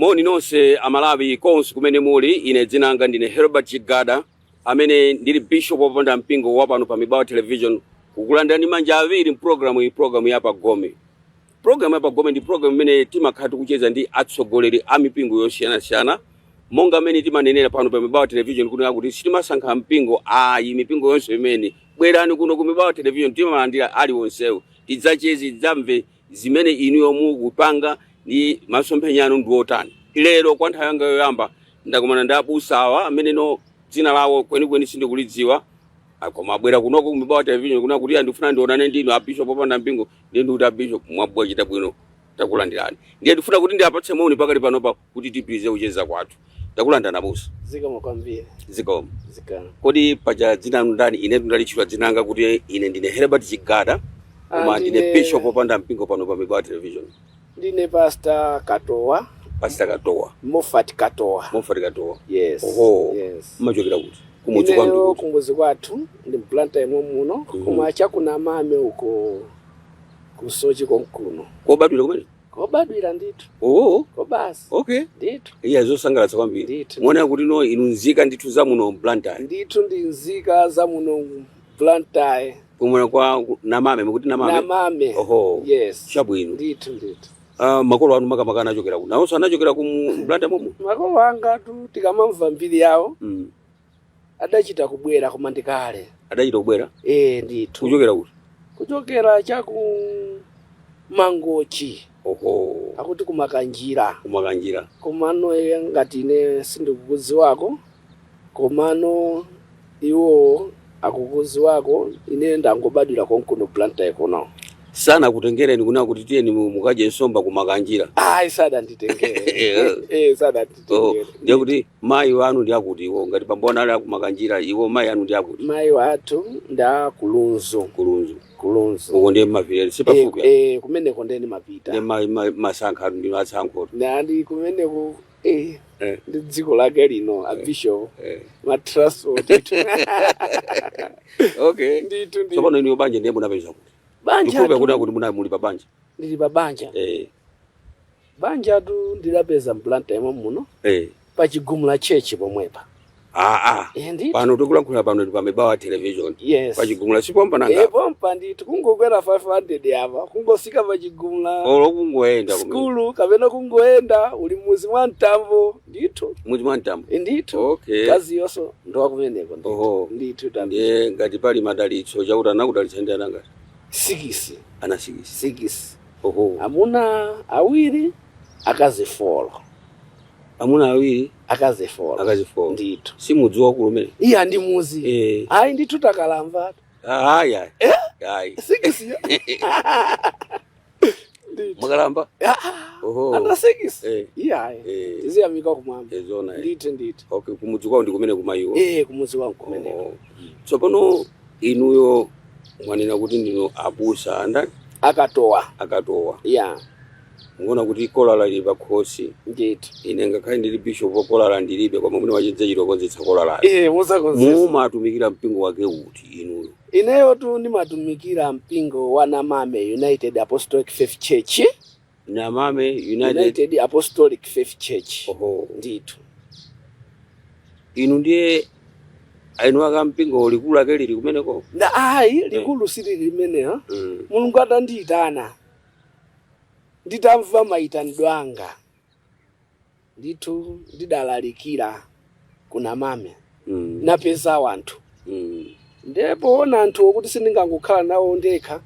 Moni nonse Amalawi konse kumene muli. Ine dzina langa ndine Herbert Chigada, amene ndili bishop wopanda mpingo wa pano pa Mibawa Television, kukulandirani manja awiri mpulogalamu iyi, pulogalamu ya Pagome. Pulogalamu ya Pagome ndi pulogalamu imene timakhala tikucheza ndi atsogoleri a mipingo yosiyanasiyana, monga amene timanenera pano pa Mibawa Television kunena kuti sitimasankha mpingo ayi. Mipingo yonse imene bwerani kuno ku Mibawa Television, timalandira aliwonsewo, tidzacheze, tidzamve zimene inuyo mukupanga ndi masomphenya anu ndi otani. Lero kwa nthawi yanga yoyamba ndakumana ndi abusa awa amene no dzina lawo kwenikweni sindikulidziwa. Ah, koma abwera kunoko ku Mibawa Television kuna kuti andifuna ndionane ndinu abishop opanda mpingo. Ndiye ndikuti abishop, mwabwachita bwino, takulandirani. Ndiye ndifuna kuti ndiapatse moni pakali panopa kuti tipitirize kucheza kwathu. Takulandirani, abusa. Zikomo kwambiri. Zikomo. Zikomo. Kodi paja dzina lanu ndani? Ine ndalitchula dzina langa kuti ine ndine Herbert Chigada, koma ndine bishop opanda mpingo pano pa Mibawa Television. Ndine Pastor Katowa. Pastor Katowa. Moffat Katowa. Moffat Katowa. Yes. Oho. Yes. Mmachokera kuti? Kumudzi kwanu Ineyo kuti? Kumudzi kwathu ndi Blantyre muno, koma chakunamame uko, kuSoche konkuno. Kobadwira kumene? Kobadwira ndithu. Oh. Kobasi. Ndithu. Iya, zosangalatsa kwambiri. Ndithu. Muoneka kuti no inu nzika ndithu za muno Blantyre. Ndithu, ndi nzika za muno Blantyre. Kumwera kwa Namame, mukuti Namame? Namame. Oho. Yes. Chabwino. Ndithu, ndithu. Makolo anu makamaka anachokera ku? Nawonso anachokera ku Blantyre momo? Makolo anga tu, tikamamva mbiri yawo, adachita kubwera, koma ndikale. Adachita kubwera? Eh, ndithu. Kuchokera kuti? Kuchokera chaku Mangochi. Akuti kumakanjira. Kumakanjira. Komano iye ngati ine sindikukudziwako, komano iwo akukudziwako. Ine ndangobadwira konkuno Blantyre kuno. Sanakutengereni kuna kuti tiyeni mukadye nsomba kumakanjira? Ayi, sadanditengere. Eh, sadanditengere. Ndiye kuti mayi wanu ndi akuti iwo? Ngati bambo anu ali akumakanjira, iwo mayi anu ndi akuti? Mayi wathu ndi akulunzu. Kulunzu. Kulunzu. Uko ndiye mavillage sipafupi? Eh, kumeneko ndiye ndimapita. Ndiye masankha anu ndinu atsankho. Nandi kumeneko, eh, ndi dziko lake lino, a bishop, ma transport. Ndithu, ndithu. Tsopano inu banja ndiye munapeza kuti? Banja Ndikhulupirira kuti muli pa banja. Ndili pa banja. Banja tu ndidapeza m'Blantyre muno, pa Chigumula Church pomwepa. Aa. Eh, ndithu. Pano tikulankhula pano ndi pa Mibawa Television. Yes. Pa Chigumula sipompa nanga? Eh, pompa ndithu, kungokwera 500 apa, kungosika pa Chigumula Olo kungoyenda kumene. Skulu kapena kungoyenda, uli muzi mwa Mtambo ndithu. Muzi mwa Mtambo. Eh, ndithu. Kazi yonso ndowakumeneko ndithu. Ndithu tambi. Ndiye ngati pali madalitso, chakuti anakudalitsa ndi ana angati? 6. Ana 6? 6. Oho. Amuna awiri, akazi 4. Amuna awiri, akazi 4. Akazi 4. Ndithu. Si mudzi wakulu umene? Iya, ndi muzi. Ayi ndithu, takalamba. Ayi, ayi. Ayi. 6 yo ndithu. Mwakalamba? Ah, ana 6. Iya, tiziyamika kumwamba. Eh, zona, eh. Ndithu, ndithu. Okay, kumudzi kwawo ndi kumene kumayiwo? Eh, kumudzi kwawo kumeneko. Oh. Tsopano inuyo mwanena kuti ndinu abusa andani? Akatowa. Akatowa. Ya. Mukuona kuti kolala lili pakhosi. Ndithu. Ine ngakhale ndili bishop, kolala ndilibe, koma mwini wachidza chokonzetsa kolala. Eh, muzakonzetsa. Mumatumikira mpingo wake uti inuyo? Ineyo tu ndimatumikira mpingo wa Namame United Apostolic Faith Church. Namame United, United Apostolic Faith Church. Ndithu. Inu ndiye inu aka mpingo likulu lake lili kumeneko? Na ayi, likulu silili limeneyo. Mulungu atandiyitana, nditamva mayitanidwe anga ndithu, ndidalalikira ku Namame. Napeza wanthu. Ndipo ona anthu okuti sindingangokhala nawo ndekha,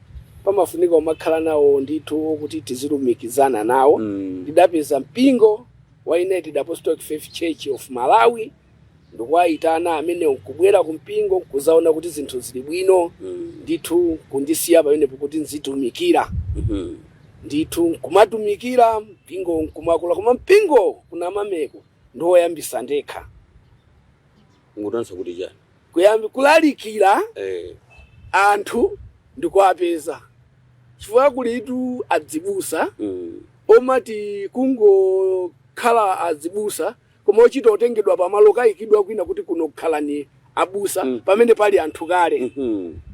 pamafunika umakhala nawo ndithu okuti tizilumikizana nawo. Ndidapeza mpingo wa United Apostolic Faith Church of Malawi, ndikuwayitana amene nkubwera ku mpingo nkuzaona kuti zinthu zili bwino. Ndithu, kundisiya pamenepo kuti nzitumikira. Ndithu, nkumatumikira mpingo nkumakula, koma mpingo kunamameko ndiwoyambisa ndekha. Mukutanthauza kuti chani? Kuyambi kulalikira anthu ndikuwapeza, chifukwa kulitu adzibusa omati kungokhala adzibusa, koma ochita otengedwa pamalo kayikidwa kwina kuti kuno khalani abusa, pamene pali anthu kale.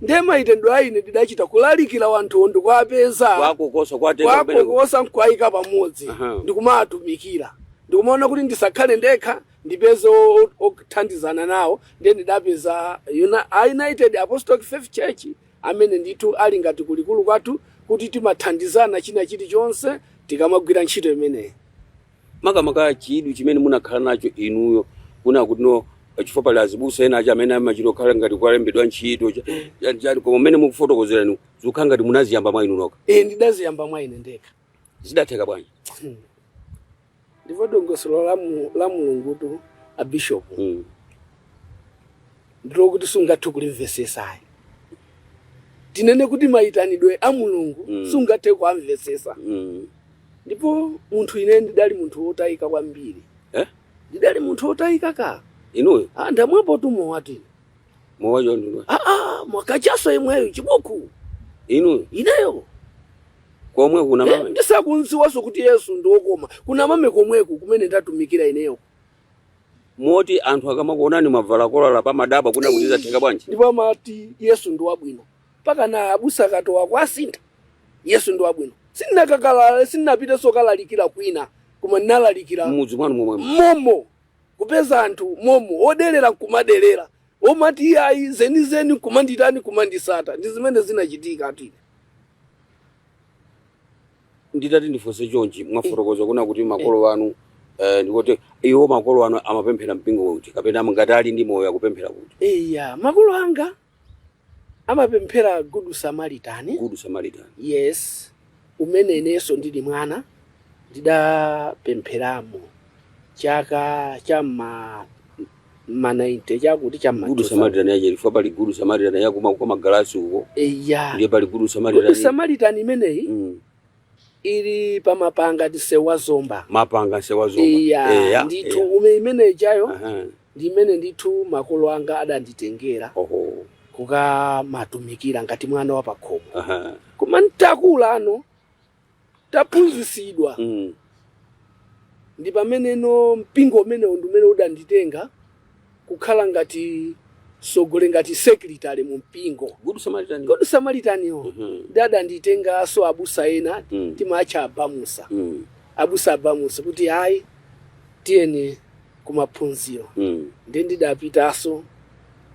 Ndiye mayitanidwe a ine ndidachita kulalikira wanthuwo ndikuwapeza, Kwakokosa, kwatenga kumeneko. Kwakokosa nkuwayika pamodzi, ndikumawatumikira. Ndikumaona kuti ndisakhale ndekha, ndipeze othandizana nawo. Ndiye ndidapeza United Apostolic Faith Church, amene ndithu ali ngati kulikulu kwathu, kuti timathandizana china chilichonse tikamagwira ntchito imeneyi. Makamaka chidwi chimene munakhala nacho inuyo kuna kuti no, chifukwa pali azibusa ena aja amene amachita kukhala ngati kwalembedwa ntchito chani chani, koma mmene mukufotokozera inu zikukhala ngati munaziyamba mwa inu nokha. E, ndidaziyamba mwa ine ndekha. Zidatheka bwanji? Ndipo dongosolo la Mulungutu, a bishop, ndilokuti sungathe kulimvesesayi. Tinene kuti mayitanidwe a Mulungu sungathe kuamvesesa. Ndipo munthu ine ndidali munthu wotayika kwambiri. Eh? Ndidali munthu wotayika ka. Inuyo? Ah, ndamwapo tumowatini. Mowacho ndinu? Aa, mwakachaso imweyo, chibuku. Inuyo? Ineyo. Komwe kuna mame? Ndisakunziwaso kuti Yesu ndiwokoma, kuna mame komweko kumene ndatumikira ineyo. Moti anthu akamakuonani mwavala kolala pamadaba kuna kuti zatheka bwanji? Ndipo amati Yesu ndi wabwino, mpaka na abusa akatowa kwasintha, Yesu ndi wabwino. Sindinakakala, sindinapitenso kalalikira kwina, koma ndinalalikira mmudzi mwanu momwemo. Momo, kupeza anthu momo odelera nkumadelera, omati iyayi, zenizeni nkumanditani, kumandisata. Ndi zimene zinachitika atine. Nditati ndifunse chonchi, mwafotokoza kuna kuti makolo anu, ndikuti iwo makolo anu amapemphera mpingo kuti, kapena ngati ali ndi moyo akupemphera kuti? Iya, makolo anga amapemphera Good Samaritan. Good Samaritan. Yes, umene inenso ndili mwana ndidapempheramo chaka cha ma 90 chakuti cha ma Good Samaritan yache, chifukwa pali Good Samaritan yakuma kwa magalasi uko. Iya. Ndiye pali Good Samaritan. Good Samaritan imeneyi ili pamapanga tisewa Zomba. Mapanga nsewa Zomba. Iya. Eya. Ndithu, ume imene ichayo ndi imene ndithu makolo anga adanditengera kukamatumikira ngati mwana wa pakhomo. Koma ntakula ano, taphunzisidwa, ndi pameneno mpingo umenewo ndi umene udanditenga kukhala ngati sogole, ngati secretary mu mpingo. Good Samaritan. Good Samaritan ndi adanditenganso abusa ena, timatcha abamusa, abusa abamusa, kuti ayi, tiyeni kumaphunziro. Ndi ndidapitanso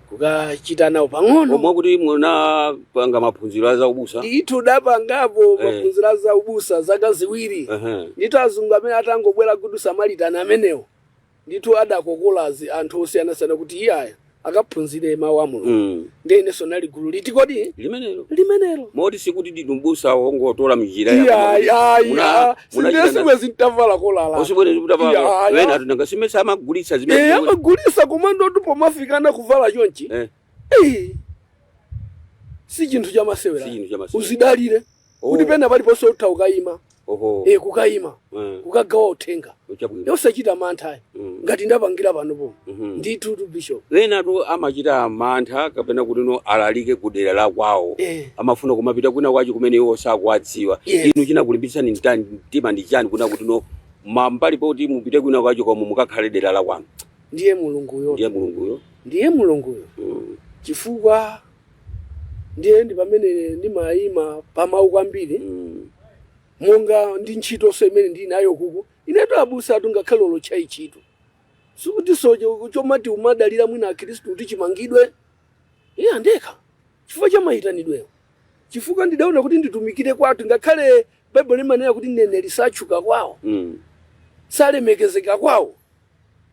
kukachita nawo pang'ono. Omwe kuti munapanga maphunziro a zaubusa? Ndithu, dapangapo maphunziro a zaubusa zaka 2. Ndithu, azungu amene atangobwera Good Samaritan amenewo, ndithu adakokolazi anthu osiyanasiyana kuti iyaya, akaphunzire mawu a Mulungu. Ndi inenso nali gulu liti kodi? Limenelo. Limenelo. Moti sikuti ndinu mbusa wongotola mnjira. Iya, sindesibwezi ntavala kolala. Osibwere. Iya, iya. Ena atunanga simesa amagulitsa zimene. Amagulisa, komando ndipo mafikana kuvala chonchi. Si chinthu chamasewera. Si chinthu chamasewera. Uzidalire kuti pena paliponse utha ukayima. Kukayima, kukagawa uthenga. Chabwino. Osachita mantha, ngati ndapangira panopo. Ndithu tu, bishop. Enatu amachita mantha kapena kuti no, alalike kudera la kwawo. Amafuna kumapita kwina kwacho kumene iwo sakuwadziwa. Inu chinakulimbitsani mtima ndi chani kuna kuti no, mambali poti mupite kwina kwacho koma mukakhale dera la kwanu? Ndiye Mulunguyo. Ndiye Mulunguyo. Ndiye Mulunguyo. Chifukwa ndiye ndi pamene ndimayima pamawu kwambiri, monga ndi ntchitonso imene ndili nayo kuku. Inetu abusa atu, ngakhale olo tchaichito, sikuti socho chomati umadalira mwina akhristu kuti chimangidwe, iye andekha, chifukwa cha mayitanidwewo, chifukwa ndidaona kuti nditumikire kwathu, ngakhale Baibulo limanena kuti mneneri satchuka kwawo, salemekezeka kwawo.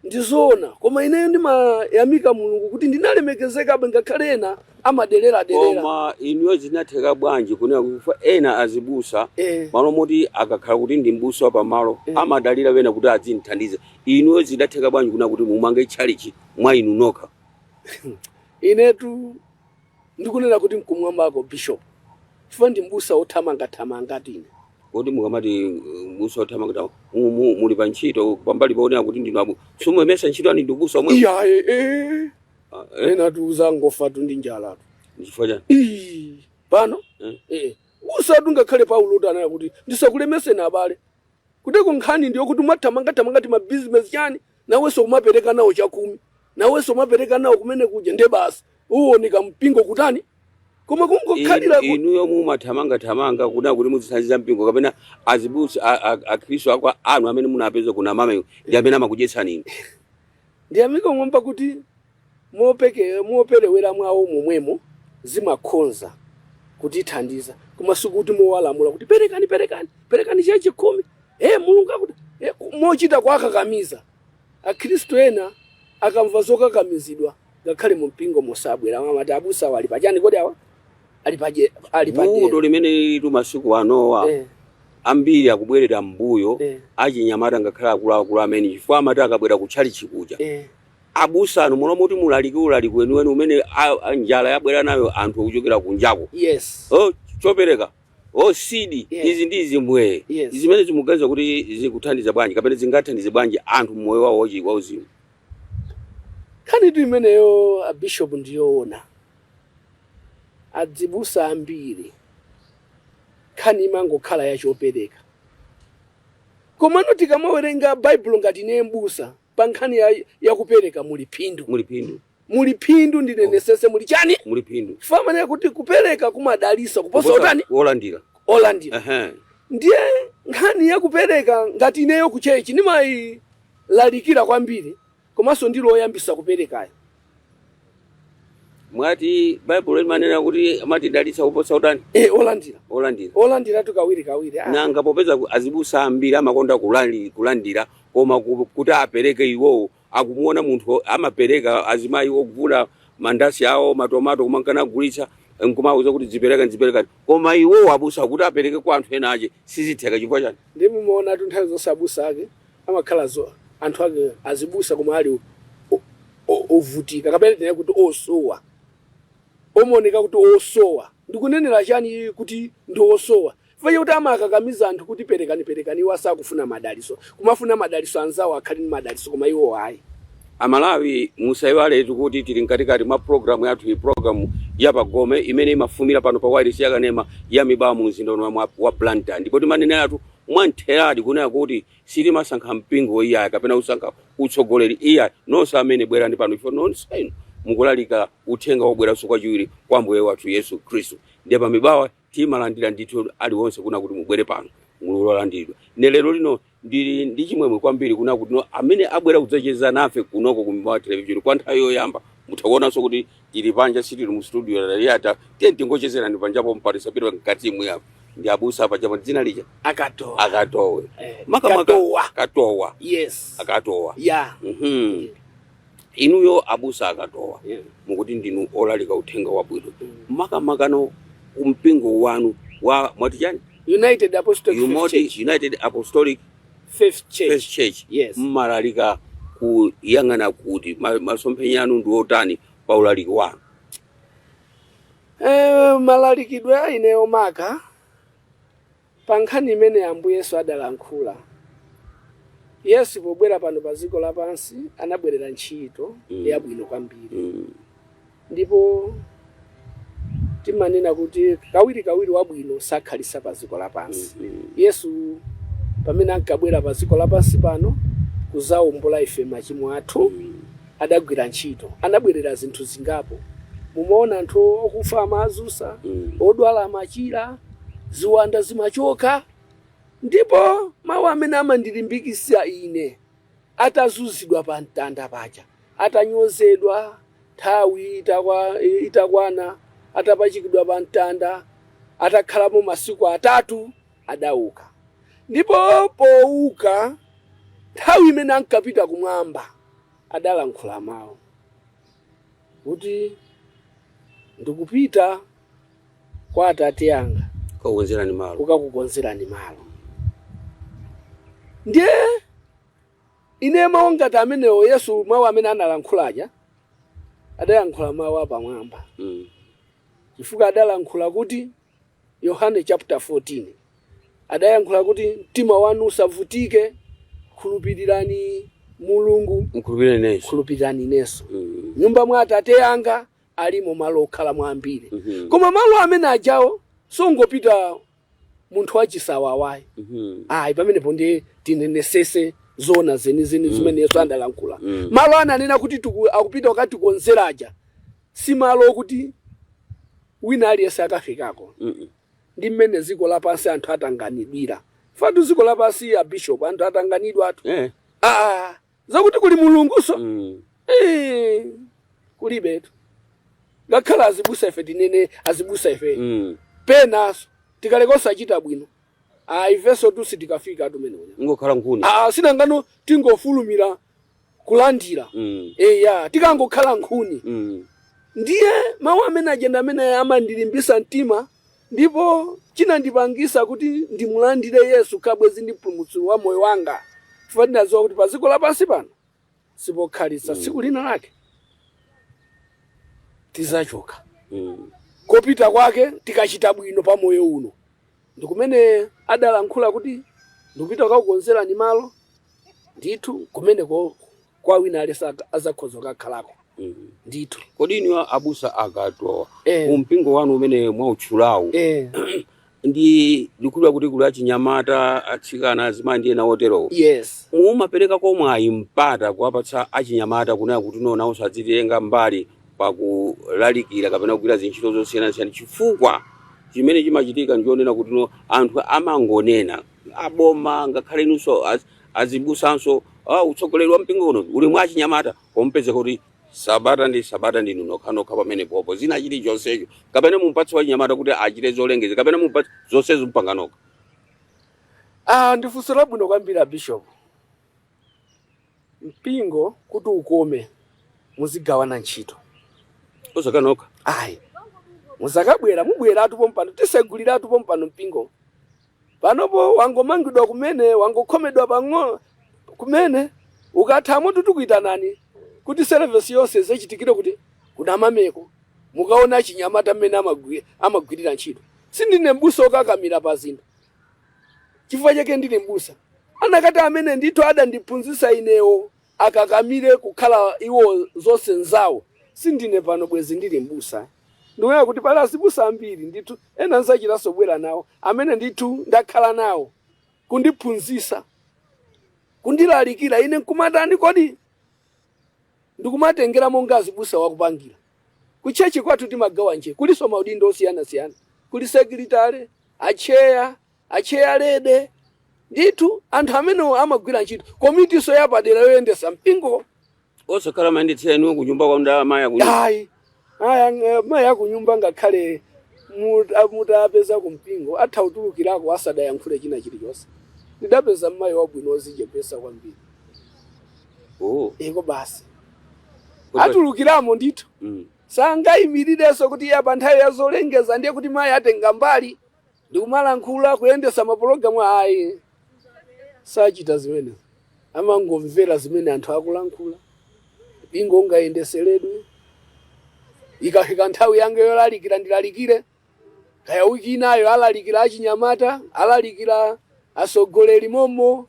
Ndizoona, koma ineyo ndimayamika Mulungu kuti ndinalemekezekabe ngakhale ena amaderera derera. Koma inuyo zinatheka bwanji kunena kuti ena azibusa, malo moti akakhala kuti ndi mbusa wa pamalo, amadalira wena kuti azimthandiza, inuyo zidatheka bwanji kuna kuti mumange tchalichi mwa inu nokha? Inetu ndikunena kuti mkumwambako, bishop, chifukwa ndi mbusa wothamangathamanga tine. Kodi mukamati mbusa othamanga, muli pa ntchito pambali poonera kuti ndinu abu, sumuyemesa ntchito ani ndi mbusa omwe? Iyaye, Ah, eh? Ena tuza ngofa tu ndi njalatu. Ndi chifukwa chani? Ii, pano busatu, ngakhale Paulo uti anena kuti ndisakulemeseni abale, kuteko nkhani ndiyo kuti umathamangathamanga ti mabizinesi chani, nawenso umapereka nawo chakhumi, nawenso umapereka nawo kumene kuja, nde basi uwoneka mpingo kutani. Koma kungokhalira Inuyo mumathamangathamanga kuna kuti muzithandiza mpingo, kapena azibusa akhristu akwa anu amene munapeza kuna mame ndi amene amakudyetsani inu? Ndiyamika ng'omba kuti moperewera mwawo momwemo zimakhonza kutithandiza, koma sikuti mowalamula kuti perekani, perekani, perekani chachikhumi, Mulungu akuti mochita kwakakamiza. Akhristu ena akamva zokakamizidwa, ngakhale mu mpingo mosabwera, amati abusa awa ali pachani? Kodi awa ali paje ali Vuto padera? limene lilitu masiku anowa, ambiri akubwerera mbuyo, achinyamata ngakhale akuluakulu amene, chifukwa amati akabwera kutchalichi kuja, abusa anu mulomo kuti mulalike ulaliki weniweni umene njala yabwera nayo anthu akuchokera kunjako, "Oh, chopereka, oh, seed," izi ndi izi mbwee. Zimene zimuganiza kuti zikuthandiza bwanji kapena zingathandize bwanji anthu mmoyo wawo wauzimu? Nkhanitu imeneyo, a bishop, ndiyoona. Adzibusa ambiri nkhani imangokhala yachopereka, komano tikamawerenga Baibulo, ngati ine mbusa, pa nkhani yakupereka muli phindu. Muli phindu. Muli phindu, ndinenesese, muli chani? Muli phindu. Chifukwa kuti kupereka kumadalisa kuposa utani? Olandira. Olandira. Ndiye nkhani yakupereka, ngati ineyo ku church ndimayilalikira kwambiri, komanso ndilo oyambisa kuperekayo. Mwati Baibulo limanena kuti amatidalitsa kuposa utani? Olandira. Olandira. Olandira tu kawiri kawiri, ah. Nanga popeza azibusa ambiri amakonda kulandira, koma kuti apereke iwowo, akumuona munthu amapereka, azimayi ogula mandasi awo, matomato, kumankana agulitsa, nkumauza kuti zipereka, zipereka, koma iwowo abusa kuti apereke kwa anthu ena ache sizitheka. Chifukwa chani? Ndi mumaona tu nthawi zonse abusa ake amakhala anthu ake azibusa, koma ali ovutika, kapena tinene kuti osowa, omaoneka kuti osowa. Ndikunenera chani kuti ndi osowa? Chifukwa chakuti amakakamiza anthu kuti perekani, perekani. Iwo asakufuna madaliso, kumafuna madaliso anzawo akhale ndi madaliso, koma iwo ayi. Amalawi, musayiwaletu kuti tili mkatikati mwa programu yathu iyi, programu ya Pagome, imene imafumira pano pa wireless yakanema ya Mibawa mu mzinda uno wa Blantyre. Ndipo timaneneratu mwamtheradi kunena kuti sitimasankha mpingo iyayi, kapena kusankha utsogoleri iyayi. Nonse amene bwerani pano, ifo nonse inu mukulalika uthenga wobweranso kwachiwiri kwa Mbuye wathu Yesu Khristu. Ndiye pa Mibawa timalandira ndithu aliwonse kuna kuti mubwere pano, mulolandiridwa. Ne lero lino ndili ndi chimwemwe kwambiri kuna kuti no amene abwera kudzacheza nafe kunoko ku Mibawa Television kwa nthawi yoyamba. Mutha kuonanso kuti tili panja, sitili mu studio laliyata. Tiye tingochezerani panjapo, mpatisapita mkati mwe. Ndi abusa pajapo, dzina lija? Akatowa. Akatowe. Makamaka. Katowa. Katowa. Yes. Akatowa. Ya. Inuyo abusa Akatowa, mukuti ndinu olalika uthenga wabwino. Makamakano mpingo wanu wa mwati chani? United Apostolic Faith Church. United Apostolic Faith Church. Faith Church. Yes. Mmalalika kuyang'ana kuti masomphenya anu ndi otani pa ulaliki wanu? Malalikidwe a ineyo, maka pa nkhani imene Ambuye Yesu adalankhula. Yesu pobwera pano pa dziko lapansi anabwerera ntchito yabwino kwambiri. Ndipo timanena kuti kawirikawiri wabwino sakhalisa pa dziko lapansi. Yesu pamene ankabwera pa dziko lapansi pano kuzawombola ife machimo athu, adagwira ntchito, anabwerera zinthu zingapo. Mumaona anthu okufa amazusa, odwala amachira, ziwanda zimachoka. Ndipo mawu amene amandilimbikitsa ine, atazunzidwa pa mtanda paja, atanyozedwa, nthawi itakwana, atapachikidwa pa mtanda, atakhalamo masiku 3, adauka. Ndipo pouka, nthawi imene ankapita kumwamba, adalankhula mawu kuti, "Ndikupita kwa Atate anga kukakukonzerani malo, kukakukonzerani malo." Ndiye ine mawu ngati amenewo, Yesu mawu amene analankhulaja, adayankhula mawu apamwamba, chifukwa adalankhula kuti, Yohane chapter 14, adayankhula kuti, "Mtima wanu usavutike, khulupirirani Mulungu, mkhulupirire inenso, khulupirirani inenso. Nyumba mwa Atate anga alimo malo okhala mwambiri." Koma malo amene ajawo songopita munthu wachisawawayi, ayi. Pamenepo ndi tinenesese zona zenizeni zimene Yesu adalankhula. Malo ananena kuti akupita wakatikonzeraja si malo okuti Wina aliyense akafikako. Ndi mmene dziko lapansi anthu atanganidwira. Fatu dziko lapansi ya bishop anthu atanganidwa atu. Ah, zakuti kuli Mulunguso. Kulibetu. Ngakhale azibusa ife, tinene azibusa ife. Penaso tikaleka osachita bwino. Ah, ifenso tusi tikafika tumene unya. Ngokhala nkhuni. Ah, sinangano tingofulumira kulandira. Eya, tikangokhala nkhuni. Ndiye mawu amene ajenda amene amandilimbisa mtima, ndipo chinandipangisa kuti ndimulandire Yesu kabwezi ndi mpulumutsi wa moyo wanga, chifukwa ndinadziwa kuti pa dziko lapansi pano sipokhalitsa. Tsiku lina lake tizachoka. Kopita kwake tikachita bwino pa moyo uno, ndi kumene adalankhula kuti ndikupita kukakukonzerani malo, ndithu kumeneko kwa wina aliyense azakhoza kukakhalako. Ndithu. Kodi inu abusa akatowa, kumpingo wanu umene mwautchulawu, ndi ndikukhulupirira kuti kuli achinyamata, atsikana, azimayi ndi ena oterowo, mumapereka komwayi mpata kuwapatsa achinyamata kunena kuti no, nawonso adzitenga mbali pakulalikira kapena kugwira zintchito zosiyanasiyana? Chifukwa chimene chimachitika ndionena kuti no, anthu amangonena aboma, ngakhale inunso azibusanso, utsogoleri wa mpingo uno uli mwa achinyamata, kompeza kuti sabata ndi sabata ndinu nokhanokha pamene popo zina chilichonsecho, kapena mumpatse wachinyamata kuti achite zolengeza, kapena mumpatse zonsezo mpanga nokha? Ah, ndi funso labwino kwambiri, bishop. Mpingo kuti ukome, muzigawana ntchito. Osakhala nokha. Ayi, muzakabwera, mubweratu pompano, tiseguliratu pompano mpingo. Panopo wangomangidwa kumene, wangokhomedwa pang'ono kumene. Ukathamo tikuitanani kuti service yonse izachitikire kuti kunamameko, mukaona chinyamata mmene amagwirira ntchito. Sindine mbusa okakamira pa zinthu. Chifukwa chake ndili mbusa, anakati amene ndithu adandiphunzitsa inewo akakamire kukhala iwo zonse nzawo, sindine pano bwezi ndili mbusa. Ndikuona kuti pali azibusa ambiri ndithu, ena nzachitanso bwera nawo, amene ndithu ndakhala nawo kundiphunzitsa, kundilalikira, ine nkumatani kodi, ndikumatengera monga azibusa wakupangira. Ku church kwathu timagawa nje, kuliso maudindo osiyanasiyana, kuli secretary, acheya, acheya lede, ndithu anthu amenewo amagwira ntchito, komitiso yapadera yoyendesa mpingo. Osakhala mayendetsera inuyo kunyumba kwa ndalama ya kunyumba? Ayi, aya, mayi akunyumba ngakhale mutapeza kumpingo atha kutulukirako asadayankhule china chilichonse. Ndidapeza mmayi wabwino wozichepesa kwambiri. Iko basi. Atulukiramo ndithu. Sangayimirirenso kuti iye pa nthawi ya zolengeza ndiye kuti mayi atenga mbali ndikumalankhula, kuyendesa mapulogalamu, ayi, sachita zimenezo. Amangomvera zimene anthu akulankhula, mpingo ungayendeseredwe. Ikafika nthawi yanga yolalikira, ndilalikire. Kaya wiki inayo alalikira achinyamata, alalikira asogoleri momo,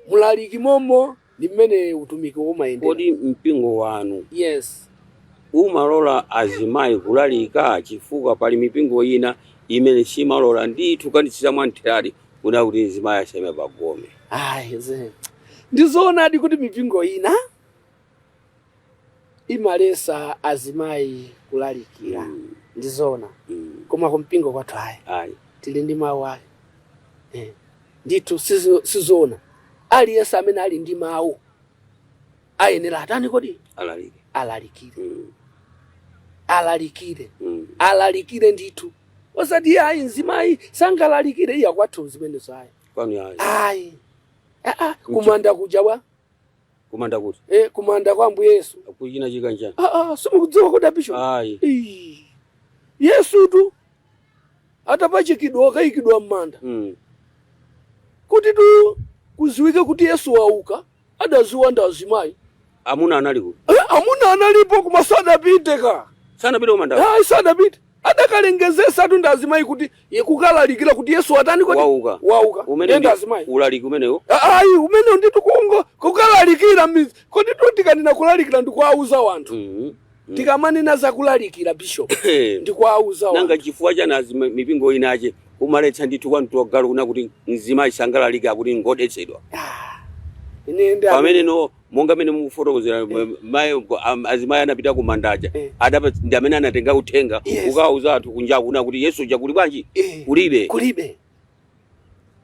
mulaliki momo, ndi mmene utumiki umayendera. Kodi mpingo wanu umalola azimayi kulalika? Chifukwa pali mipingo ina imene simalola ndithu, kanitsira mwamtheradi kuna kuti mzimayi asayime pagome. Ayi, ndizoonadi kuti mipingo ina imalesa azimayi kulalikira. Ndizoona. Koma kumpingo kwathu ayi. Ayi. Tili ndi mawu ake. Ndithu sizoona. Aliyense amene ali ndi mawu ayenera atani kodi? Alalike. Alalikire. Alalikire. Alalikire ndithu, osati ayi, mzimayi sangalalikire. Iya, kwathu zimenezo ayi. Kwanu ayi. Ayi, ah, kumanda kuja bwa? Kumanda kuti? Kumanda kwa Ambuye Yesu. Kuchina chikanjani? Ah, ah, simukudziwa kodi, bishop? Ayi. Ii. Yesutu atapachikidwa, akayikidwa m'manda, kuti tu kuziwike kuti Yesu wauka, adaziwa ndi azimayi. Amuna anali kuti? Amuna analipo koma sadapite ka. Sanapite kumanda? Ayi, sadapite. Adakalengezesa tu ndi azimayi kuti kukalalikira kuti Yesu atani kodi? Wauka. Wauka. Umene Ndiye ndi ndi azimayi. Ulaliki umenewo? Ayi, umene nditu kungo kukalalikira mizi. Kodi tu tikanena kulalikira ndikuwauza wanthu. Tikamanena za kulalikira, bishop, ndikuwauza Nanga wanthu. chifukwa chani mipingo inache kumaletsa ndithu kwanthu wagalu kuna kuti mzimayi sangalalike, akuti ngodetsedwa? Ah, ine ndi Pamene no Monga mene mukufotokozera, mayi, azimayi anapita ku mandaja, adapa ndi amene anatenga uthenga kukauza anthu kunjaku kuna kuti Yesu uja kuli bwanji? Kulibe. Kulibe.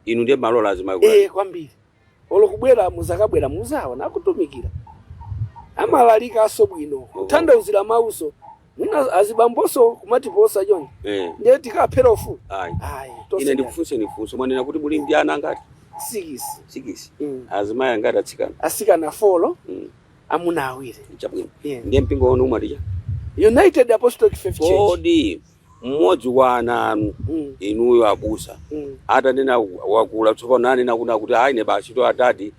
Inu ndiye malola azimayi kulalikira? Kwambiri. Olo kubwera muzakabwera muzawa nakutumikira, amalalikaso bwino, kutanthauzira mauso, mwina azibamboso kumatiposa chonje. Ndiye tikaphera ufulu? Ayi. Ayi. Ine ndikufunseni funso. Mwanena kuti muli ndi ana angati? 6. 6. Azimayi angati, atsikana? Asikana 4, amuna awiri. Chabwino. Yeah. Ndiye mpingo wanu umaticha? United Apostolic Faith Church. Kodi mmodzi wa ana anu, inuyo abusa, atanena wakula tsopano, anena kuna kuti, "Ayi, ine basi to atati,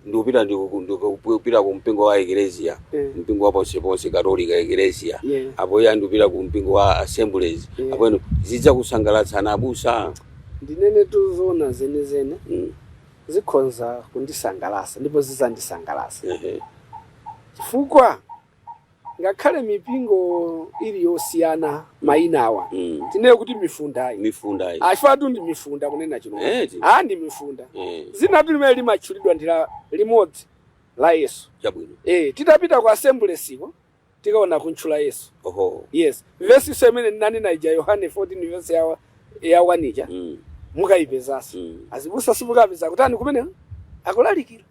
ndikupita ndikupita ku mpingo wa Eklezia, mpingo wa ponseponse, Katolika Eklezia, apo iye andikupita ku mpingo wa Assemblies," apo inu zidzakusangalatsani abusa? Ndinene tuzoona zenezene, zikhonza kundisangalasa ndipo zizandisangalasa, chifukwa ngakhale mipingo ili yosiyana mayinawa, tinene kuti mifundayi, Mifundayi. Achifatu ndi mifunda, kunena chilungamo. Eti. A, ndi mifunda. Zinatu limene limatchulidwa ndi la limodzi la Yesu. Titapita ku Assembliesiko tikaona kuntchula Yesu. Yes, vesi iso imene ndinanena ija, Yohane 14 vesi ya 1 ija, mukayipezanso. Azibusa simukapeza kutani kumene akulalikira.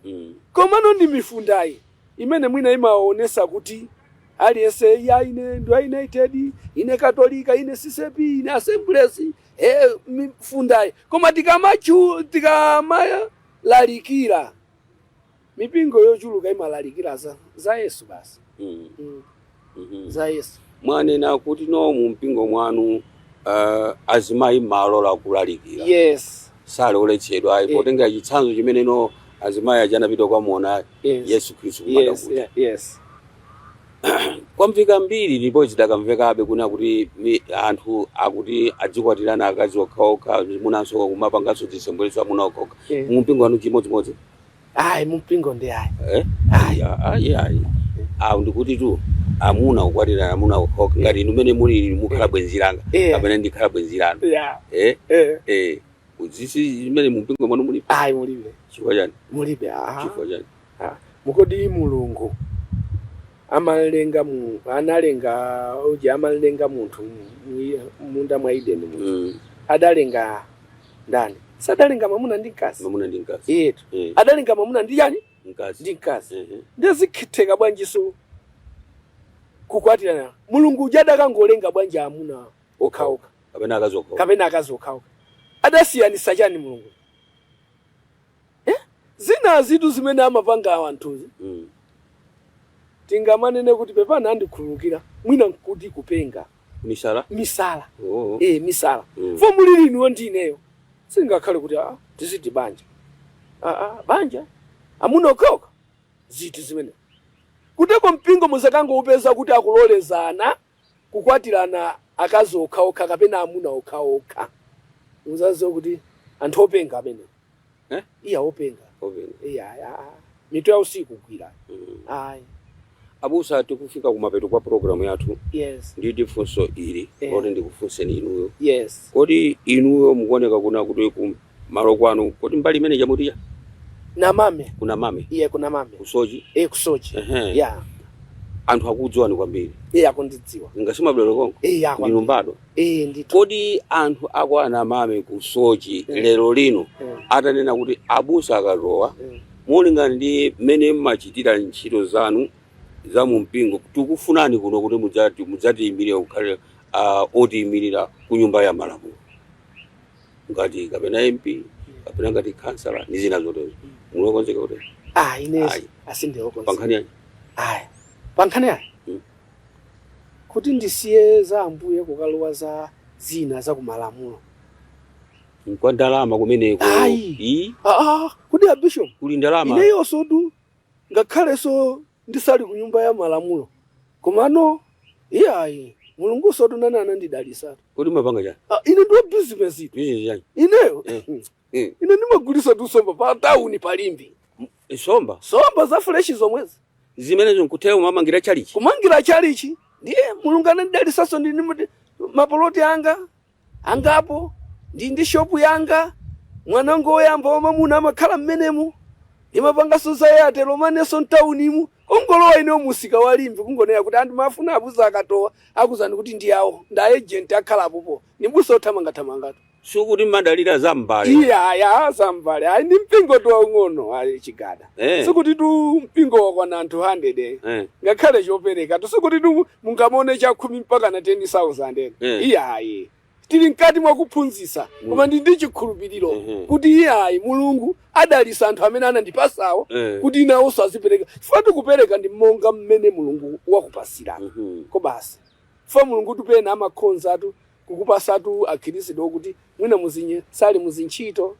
Komano ndi mifundayi imene mwina imaonesa kuti aliyense ya ine ndi United, ine Katolika, ine CCAP, ine Assemblies, mifundayi. Koma tikamalalikira, mipingo yochuluka imalalikira za Yesu basi. Za Yesu. Mwanena kuti no mu mpingo mwanu azimayi malola kulalikira? Yes. Sale oletsedwa ayi? Potenga chitsanzo chimene no azimayi aja anapita kukamuona Yesu Khristu kumanda kuja. Yes. Kwamveka mbiri ndipo zidakamvekabe kuna kuti anthu akuti adzikwatirana akazi okhaokha, amunanso kumapanganso zisembwerezo, amuna okhaokha. Mu mpingo wanu chimodzimodzi? Ayi, mumpingo ndi ayi. Eh? Ayi. Ayi, ayi, awu ndikuti tu amuna kukwatirana amuna okhaokha, ngati inu mene muli mukhala bwenzi langa kapena ndikhala bwenzi lanu. Eh? Eh, zisi zimene mu mpingo mwanu mulibe? Ayi, mulibe. Chifukwa chani? Mulibe, ah. Chifukwa chani? Ah, mukodi Mulungu amalenga mu analenga uja, amalenga munthu munda mwa Edeni munthu, adalenga ndani? Sadalenga mwamuna ndi mkazi? Mwamuna ndi mkazi. Yetu. Adalenga mwamuna ndi chani? Mkazi. Ndi mkazi. Ndizitheka bwanjiso kukwatirana? Mulungu uja adakangolenga bwanji amuna okhaokha? Kapena akazi okhaokha? Kapena akazi okhaokha? Adasiyanisa chani Mulungu, eh? Zina zitu zimene amapanga anthuzi, tingamanene kuti pepana, andikhululukira, mwina nkuti kupenga. Misala. Misala. Oh. Eh, misala. Fo mulili inuyo ndi ineyo, singakhale kuti tiziti banja, banja amuna okhaokha, ziti zimene kuteko mpingo muzakangoupeza kuti akulolezana kukwatirana akazi okhaokha kapena amuna okhaokha, muzaziwe kuti anthu openga amene. Eh? Iya, openga. Openga. Iya, mitu ya usiku gwira. Ayi. Abusa, tikufika kumapeto kwa programu yathu. Nditi funso ili loti ndikufunseni inuyo. Kodi inuyo mukuoneka kuna kuti ku malo kwanu, kodi mbali imene chamutiya? Namame. Kuna Mame? Iye, kuna Mame. Kusochi? Eh, kusochi. Ya. Anthu akudziwani kwambiri? Iye, akundidziwa. Ngasimabwero konko? Iya. Ndinu kwambiri. mbadwa? Eh, ndithu. Kodi anthu akwana Mame kusochi lero lino atanena kuti abusa akatowa, molingana ndi mmene mmachitira ntchito zanu za mu mpingo, tikufunani kuno kuti mudzatiyimirire, kukhale otiyimirira ku nyumba ya malamulo ngati kapena MP kapena ngati kansala ndi zina zotero, mulokonzeka kuti? Ah, ine Ayi. asindilokonzeka. Pankhani yanji? Ayi, pankhani ayi, kuti ndisiye za Ambuye kukalowa za zina za kumalamulo? Kwa ndalama kumeneko. Ayi. Ii? Ah, kuti a bishop, Kuli ndalama. Ineyonso tu ngakhalenso ndisali ku nyumba ya malamulo, komano iyayi, Mulunguso tunene anandidalisatu. Kodi mapanga chani? Ah, ine ndiwa business itu. Business chani? Ineyo, ine ndimagulisa tusomba pa tawuni palimbi. Somba? Somba za fresh zomwezi. Zimenezo nkuthera umamangira chalichi? Kumangira chalichi. Ndiye Mulungu anandidalisaso, ndi mapoloti anga angapo, ndi shopu yanga. Mwanango woyamba wamamuna amakhala mmenemo. Imapanganso za Airtel manenso mtaunimu. Kungolowa ineyo musika wa Limbe, kungonena kuti anthu mafuna abusa akatowa, akuzani kuti ndi awo, ndi agent akhala apopo. Ni busa othamangathamangatu. Sikuti madalira za mbale. Iya, ya zambale ayi, ndi mpingo tu waung'ono ali Chigada. Sikuti tu mpingo wakwana anthu 100. Ngakhale chopereka tu sikuti tu mungamone 10 mpaka na 10,000. Iya ayi, tili mkati mwa kuphunzitsa, koma ndi chikhulupiriro kuti iye ayi, Mulungu adalisa anthu amene anandipasawo kuti inawonso azipereka, chifukwa tikupereka ndi monga mmene Mulungu wakupasira. Ko basi, chifukwa Mulungu tupena amakhonzatu kukupasatu akhristu okuti mwina muzinye sali muzintchito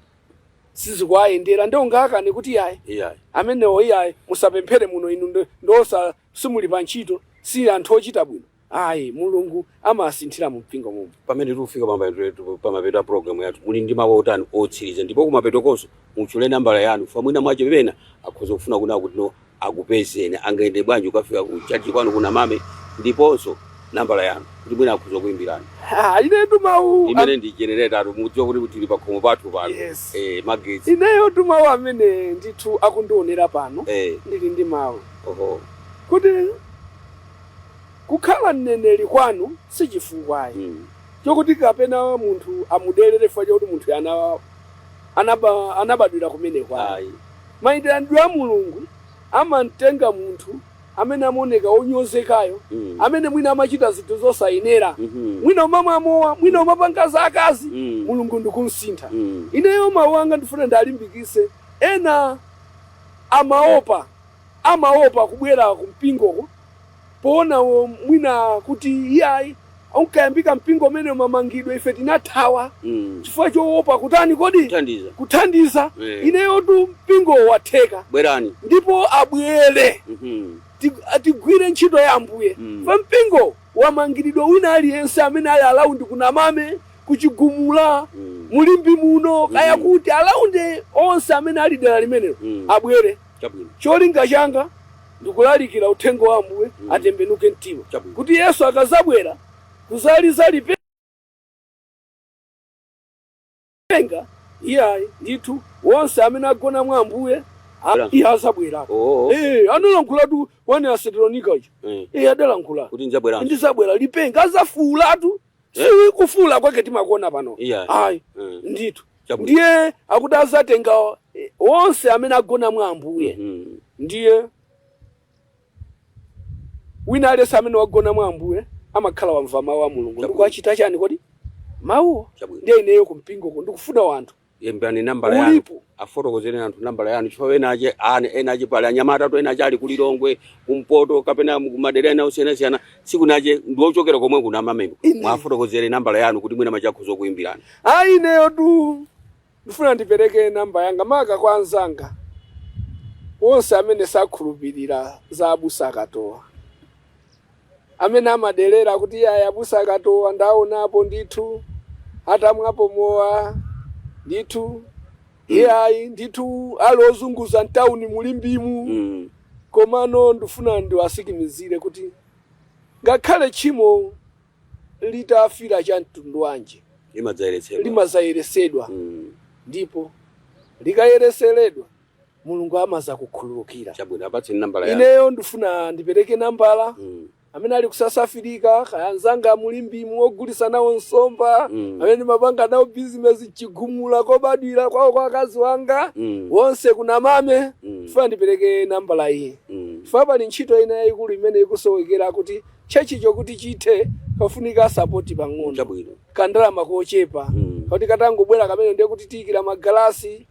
sizikuwayendera, ndi ungakane kuti yayi Iyayi. amenewo iyayi, musapemphere muno, inu ndosa simuli pa ntchito, si anthu ochita bwino. Ayi, Mulungu amasinthira mu mpingo mumo. Pamene tikufika pamapeto a program yathu, muli ndi mawu otani otsiriza? Ndipo kumapeto konso mutchule nambala yanu, fa mwina mwache pena akhoza kufuna kuna kuti no akupezeni, angayende bwanji ukafika ku church kwanu kuna Mame, ndiponso nambala yanu kuti mwina akhoza kuyimbirani? Ah, inetu mawu Imene ndi generator, mudziwa kuti tili pa khomo pathu pano. Yes. Magetsi. Ineyo tu mawu amene ndithu akundionera pano, ndili ndi mawu kuti kukhala mneneri kwanu si chifukwayi chokuti kapena munthu amuderere chifukwa chokuti munthu anabadwira kumeneko. Ayi. Mayitanidwe a Mulungu amamtenga munthu amene amaoneka onyozekayo, amene mwina amachita zinthu zosayenera, mwina umamwamowa, mwina umapanga za akazi, Mulungu ndikumsintha. Ineyo mawu anga ndifuna ndalimbikise ena amaopa kubwera kumpingoko poona mwina kuti iyayi, unkayambika mpingo umene umamangidwa, ife tinathawa chifukwa choopa kutani kodi? Kuthandiza. Kuthandiza. Ineyo tu mpingo watheka. Bwerani. Ndipo abwere, tigwire ntchito ya Ambuye. Pa mpingo wamangiridwa wina aliyense amene ali around kunamame, kuchigumula, mulimbi muno, kaya kuti around onse amene ali dera limenelo, abwere. Cholinga changa ndikulalikira uthenga wa Ambuye, atembenuke mtima kuti Yesu akazabwera kuzaliza lipenga, iyayi ndithu wonse amene agona mwa Ambuye iye azabwera. Analankhulatu 1 Atesalonika icho. Adalankhula kuti ndidzabweranso. Ndizabwera lipenga, azafuulatu. Si kufuula kwake timakuona pano. Ayi, ndithu. Ndiye akuti azatenga onse amene agona mwa Ambuye. Ndiye wina aliyense amene wagona mwa Ambuye amakhala wamva mawu a Mulungu. Ndikuachita chani kodi mawuwo? Ndiye ineyo kumpingoko ndikufuna wanthu. Yembani nambala yanu. Ulipo. Afotokozereni anthu nambala yanu, chifukwa ena ache ane ena ache pali anyamata to ena ache ali kulilongwe, kumpoto, kapena kumadera ena osiyanasiyana, tsiku nache ndiochokera komwe kuna Mamemo. Mwafotokozere nambala yanu kuti mwina machakhoza kuyimbirani. Ayi, ineyo tu ndifuna ndipereke namba yanga maka kwa anzanga wonse amene sakhulupirira za abusa akatowa, amene amadelera kuti iyayi, abusa akatowa ndaonapo ndithu atamwapo mowa ndithu, iyayi ndithu ali ozunguza mtawuni mulimbimu. Komano ndifuna ndiwasikimizire kuti ngakhale tchimo litafira cha mtundu wanji, limadzayeretsedwa. Limadzayeretsedwa. Ndipo likayeretseredwa, Mulungu amaza kukhululukira. Chabwino, apatseni nambala yanu. Ineyo ndifuna ndipereke nambala. Amene ali ku South Africa, kaya anzanga mulimbimu ogulisa nawo nsomba, amene ndimapanga nawo bizinesi chigumula kobadwira kwawo kwa akazi wanga, wonse kuna Mame, ndifuna ndipereke nambala iyi, chifukwa pali ntchito ina yayikulu imene ikusowekera kuti church cho kuti chithe, kafunika support pang'ono, kandalama kochepa, kuti katangobwera kamene ndiye kuti tiyikira magalasi,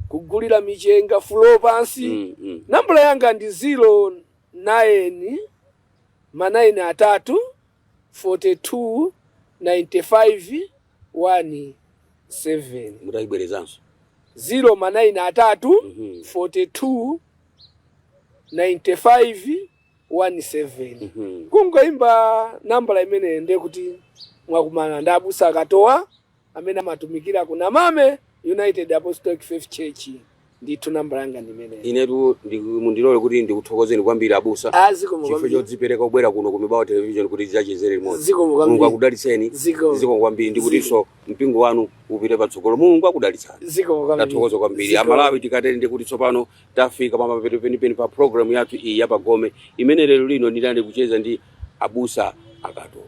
kugulira michenga, floor pansi. Nambala yanga ndi 09 ma 9 atatu 42 95 1 7. Mutayibwerezanso. 0 ma 9 atatu 42 95 17. Kungoimba nambala imeneyo ndiye kuti mwakumana ndi abusa akatowa amene amatumikira ku Namame United Apostolic Faith Church. Ndithu nambala yanga ndi imeneyo. Inetu mundilole kuti ndikuthokozeni kwambiri abusa, Ah, zikomo chifukwa kwambiri. chodzipereka kubwera kuno ku Mibawa Television kuti tidzachezere limodzi. Zikomo Mulungu kwambiri. akudalitseni. Zikomo. Zikomo kwambiri, ndikutinso mpingo wanu upite patsogolo. Mulungu akudalitsani. Zikomo kwambiri. Tathokoza kwambiri. Zikomo. Amalawi, tikateri ndi kuti tsopano tafika pamapeto penipeni pa programu yathu iyi yapagome, imene lero lino ndinali kucheza ndi abusa Akato,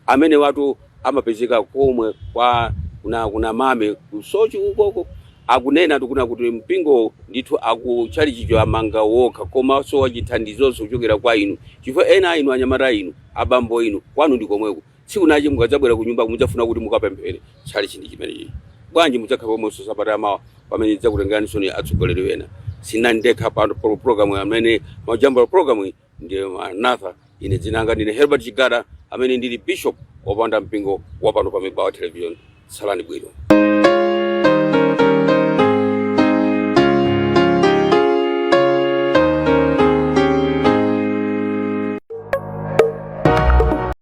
amene watu amapezeka komwe kwa kuna mame kusochi ukoko. Akunena tikuna kuti mpingo ndithu akuchalichicho amanga wokha, komanso wachithandizonso kuchokera kwa inu, chifukwa ena inu anyamata, inu abambo, inu kwanu ndi komweko. Tsiku nachi mukadzabwera ku nyumba mudzafuna kuti mukapemphere tchalichi ndi chimenechi. Bwanji mudzakhala pomwenso sabata yamawa pamene ndidzakutengerani ni atsogoleri wena? Sinali ndekha pano pa program amene majambula program iyi ndi Manatha. Ine dzina langa ndine Herbert Chigada, amene ndili bishop wopanda mpingo wapano pa Mibawa Television. Tsalani bwino.